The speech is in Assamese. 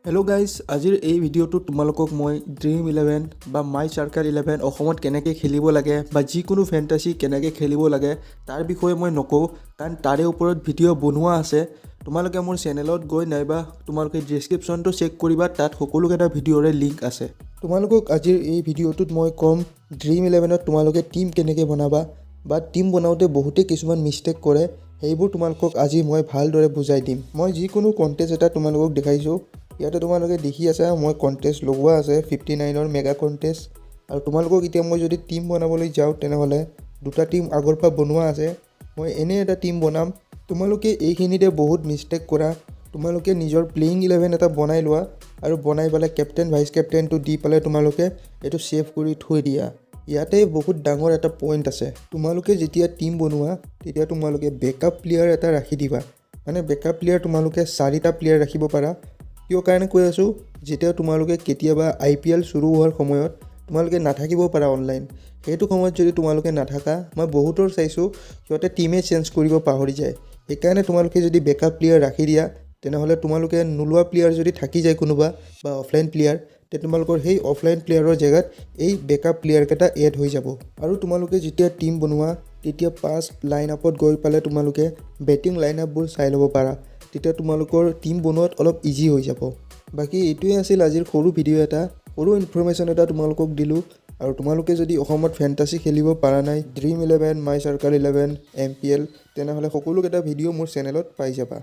হেল্ল' গাইজ, আজিৰ এই ভিডিঅ'টোত তোমালোকক মই ড্ৰিম ইলেভেন বা মাই চাৰ্কেল ইলেভেন অসমত কেনেকৈ খেলিব লাগে বা যিকোনো ফেণ্টাচি কেনেকৈ খেলিব লাগে, তাৰ বিষয়ে মই নকওঁ, কাৰণ তাৰে ওপৰত ভিডিঅ' বনোৱা আছে। তোমালোকে মোৰ চেনেলত গৈ নাইবা তোমালোকে ডিছক্ৰিপশ্যনটো চেক কৰিবা, তাত সকলোকেইটা ভিডিঅ'ৰে লিংক আছে। তোমালোকক আজিৰ এই ভিডিঅ'টোত মই ক'ম ড্ৰিম ইলেভেনত তোমালোকে টীম কেনেকৈ বনাবা বা টীম বনাওঁতে বহুতে কিছুমান মিষ্টেক কৰে, সেইবোৰ তোমালোকক আজি মই ভালদৰে বুজাই দিম। মই যিকোনো কণ্টেষ্ট এটা তোমালোকক দেখাইছোঁ। ইয়াতে তোমালোকে দেখি আছা, মই কণ্টেষ্ট লগোৱা আছে 59ৰ মেগা কণ্টেষ্ট। আৰু তোমালোকক এতিয়া মই যদি টীম বনাবলৈ যাওঁ, তেনেহ'লে দুটা টীম আগৰ পৰা বনোৱা আছে। মই এনেই এটা টীম বনাম। তোমালোকে এইখিনিতে বহুত মিষ্টেক কৰা। তোমালোকে নিজৰ প্লেয়িং ইলেভেন এটা বনাই লোৱা আৰু বনাই পেলাই কেপ্টেইন, ভাইচ কেপ্টেইনটো দি পেলাই তোমালোকে এইটো ছেভ কৰি থৈ দিয়া। ইয়াতে বহুত ডাঙৰ এটা পইণ্ট আছে। তোমালোকে যেতিয়া টীম বনোৱা, তেতিয়া তোমালোকে বেকআপ প্লেয়াৰ এটা ৰাখি দিবা। মানে বেকআপ প্লেয়াৰ তোমালোকে চাৰিটা প্লেয়াৰ ৰাখিব পাৰা। কিয় কাৰণে কৈ আছোঁ, যেতিয়া তোমালোকে কেতিয়াবা আইপিএল চুৰু হোৱাৰ সময়ত তোমালোকে নাথাকিব পাৰা অনলাইন, সেইটো সময়ত যদি তোমালোকে নাথাকা, মই বহুতৰ চাইছোঁ, সিহঁতে টীমেই চেঞ্জ কৰিব পাহৰি যায়। সেইকাৰণে তোমালোকে যদি বেকআপ প্লেয়াৰ ৰাখি দিয়া, তেনেহ'লে তোমালোকে নোলোৱা প্লেয়াৰ যদি থাকি যায় কোনোবা বা অফলাইন প্লেয়াৰ, তে তোমালোকৰ সেই অফলাইন প্লেয়াৰৰ জেগাত এই বেকআপ প্লেয়াৰকেইটা এড হৈ যাব। আৰু তোমালোকে যেতিয়া টীম বনোৱা, তেতিয়া পাঁচ লাইন আপত গৈ পেলাই তোমালোকে বেটিং লাইন আপবোৰ চাই ল'ব পাৰা। তেতিয়া তোমালোকৰ টীম বনোৱাত অলপ ইজি হৈ যাব। বাকী এইটোৱে আছিল আজিৰ সৰু ভিডিঅ' এটা, সৰু ইনফৰমেশ্যন এটা তোমালোকক দিলোঁ। আৰু তোমালোকে যদি অসমত ফেণ্টাচি খেলিব পৰা নাই, ড্ৰিম ইলেভেন, মাই চাৰ্কেল ইলেভেন, এমপিএল, তেনেহ'লে সকলোকেইটা ভিডিঅ' মোৰ চেনেলত পাই যাবা।